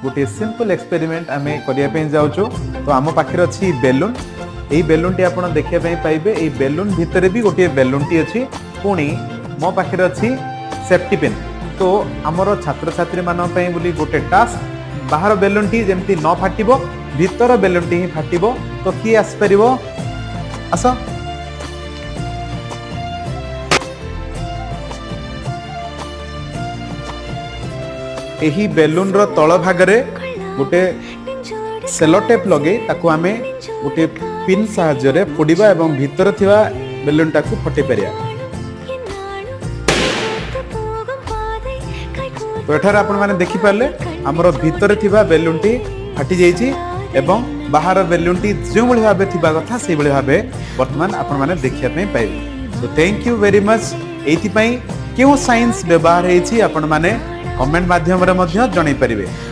ଗୋଟିଏ simple experiment ଆମେ କରିବା ପାଇଁ ଯାଉଛୁ। ତ ଆମ ପାଖରେ ଅଛି ବେଲୁନ୍। ଏଇ ବେଲୁନ୍ଟି ଆପଣ ଦେଖିବା ପାଇଁ ପାଇବେ। ଏଇ ବେଲୁନ୍ ଭିତରେ ବି ଗୋଟିଏ ବେଲୁନ୍ଟି ଅଛି। ପୁଣି ମୋ ପାଖରେ ଅଛି ସେଫ୍ଟି ପିନ୍। ତ ଆମର ଛାତ୍ରଛାତ୍ରୀମାନଙ୍କ ପାଇଁ ବୋଲି ଗୋଟେ ଟାସ୍କ, ବାହାର ବେଲୁନ୍ଟି ଯେମିତି ନ ଫାଟିବ, ଭିତର ବେଲୁନ୍ଟି ହିଁ ଫାଟିବ। ତ କିଏ ଆସିପାରିବ? ଆସ। ଏହି ବେଲୁନ୍ର ତଳ ଭାଗରେ ଗୋଟେ ସେଲୋ ଟେପ୍ ଲଗେଇ ତାକୁ ଆମେ ଗୋଟିଏ ପିନ୍ ସାହାଯ୍ୟରେ ଫୋଡ଼ିବା ଏବଂ ଭିତରେ ଥିବା ବେଲୁନ୍ଟାକୁ ଫଟେଇ ପାରିବା। ତ ଏଠାରେ ଆପଣମାନେ ଦେଖିପାରିଲେ, ଆମର ଭିତରେ ଥିବା ବେଲୁନ୍ଟି ଫାଟି ଯାଇଛି ଏବଂ ବାହାର ବେଲୁନ୍ଟି ଯେଉଁଭଳି ଭାବେ ଥିବା କଥା, ସେଇଭଳି ଭାବେ ବର୍ତ୍ତମାନ ଆପଣମାନେ ଦେଖିବା ପାଇଁ ପାଇବେ। So thank you very much. ଏଇଥିପାଇଁ କେଉଁ ସାଇନ୍ସ ବ୍ୟବହାର ହେଇଛି, ଆପଣମାନେ କମେଣ୍ଟ ମାଧ୍ୟମରେ ମଧ୍ୟ ଜଣାଇ ପାରିବେ।